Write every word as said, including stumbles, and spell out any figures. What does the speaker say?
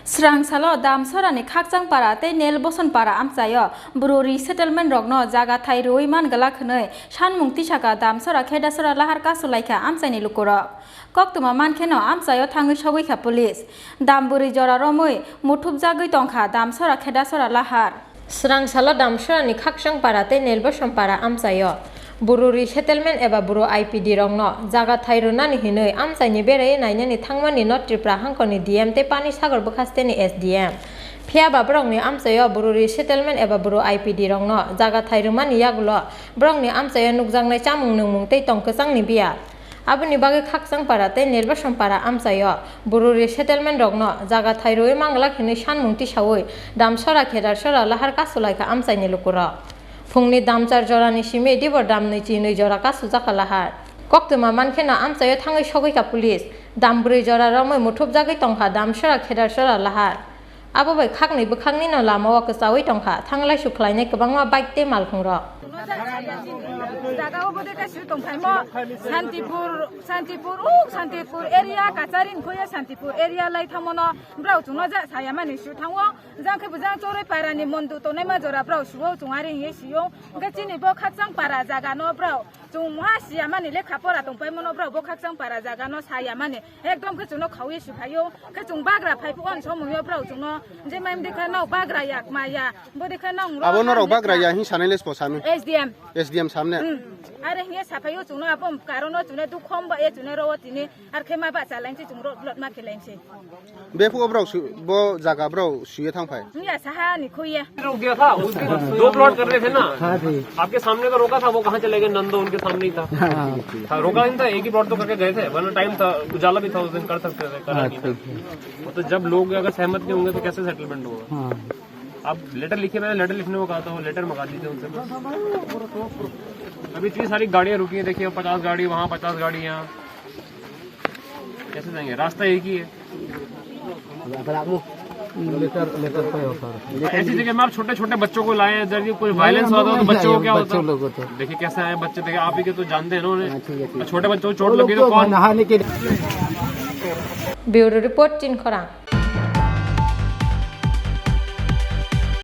Srang salo Damsorani Khakchangpara tei Nelbosonpara amchaio Bru resettlement rokno jaga thai rwui man glak hwnwi sanmung tisaka Damsora Khedasora lahar kasulaikha amchaini lukurok. Koktwma mankheno amchaio thangwi sogwikha police. Dam bwrwi jora romwi muthupjagwi tongkha Damsora Khedasora lahar. Srang salo Damsorani Khakchangpara tei Nelbosonpara amchaio Bru resettlement eba Bru I P D rokno jaga thai rwnani hinwi amchaini beraiwi nainani thangmani no Tripura hangkoni D M tei Pani Sagar bwkhasteni S D M. Phiyaba borokni amchaio Bru resettlement eba Bru I P D rokno jaga thai rwmani yagulo borokni amchaio nukjaknai chamung nungmung tei tong kwchangni biya. Aboni bagwi Khakchangpara tei Nelbosonpara amchaio Bru resettlement rokno jaga thai rwui manglak hinwi sanmung tisaui Damsora Khedasora lahar kasulaikha amchaini lukurok. Phungni damchar jorani simi dibor damnwi chinwi jora kasujakha lahar. Koktwma mankheno amchaio thangwi sogwikha police. Dam bwrwi jora romwi muthupjagwi tongkha Damsora Khedasora lahar. Abo bai khakni bwkhaknino lamao kwchaui tongkha thanglai sukhlainai kwbangma bike tei malkhungrok. Jaga o bwdai kaisu tongphaimo Santipur, Santipur, uk Santipur area, Kachari hwnkhe Santipur area lai thamono brao chwngno ja saya mani su thango. Jang khe bujang Choroi Parani mondu tongnai ma jora brao suo chwng ari hingye sio. Hwnkhe chini bo Khakchang Para jaga no brao chwng muha siya mani lekha pora tongpai mono brao bo Khakchang Para jaga no saya mani ekdom khe chwngno khaui su phaio. Khe chwng bagra phai phu on somoyo brao chwngno je maim dekha no bagra yak ma ya. Bo dekha nang ro Abo norok hamni bagra kha. Ya hin sanai les po sami. S D M. S D M samne. Hmm. Are hingye saphaio chwngno abo karono chwngno dukhom ba e chwngno ro tini ar khe ma ba chalainsi chwngno lot ma khelainsi. Bephuo brao su, bo jaga brao suye thangphai. Hingya saha ni khuye. रुक गया था, उसके दो प्लॉट कर रहे थे ना। हाँ जी। आपके सामने का रोका था, वो कहाँ चले गए? नंदो उनके सामने ही था। हाँ। हाँ, रोका नहीं था, एक ही प्लॉट तो करके गए थे, वरना टाइम था, उजाला भी था उस दिन, कर सकते थे, करा हाँ, नहीं था। ठीक है। वो तो जब लोग अगर सहमत नहीं होंगे तो कैसे सेटलमेंट होगा? हाँ। अब लेटर लिखे, मैंने लेटर लिखने को कहा था, वो लेटर मंगा दीजिए उनसे बस। अभी इतनी सारी गाड़ियाँ रुकी हैं, देखिए पचास गाड़ी वहाँ, पचास गाड़ी यहाँ। कैसे जाएंगे? रास्ता एक ही है। लेटर, लेटर पे होता है। ऐसी जगह में आप छोटे छोटे बच्चों को लाए हैं, जब ये कोई वायलेंस होता है तो बच्चों को क्या होता है? बच्चों लोग को तो। देखिए कैसे आए बच्चे, देखिए आप ही के तो जानते हैं ना उन्हें। हाँ, ठीक है, ठीक है। छोटे बच्चों को चोट वो लोग लगी तो तो कौन नहाने के Bureau report, Tin Khorang.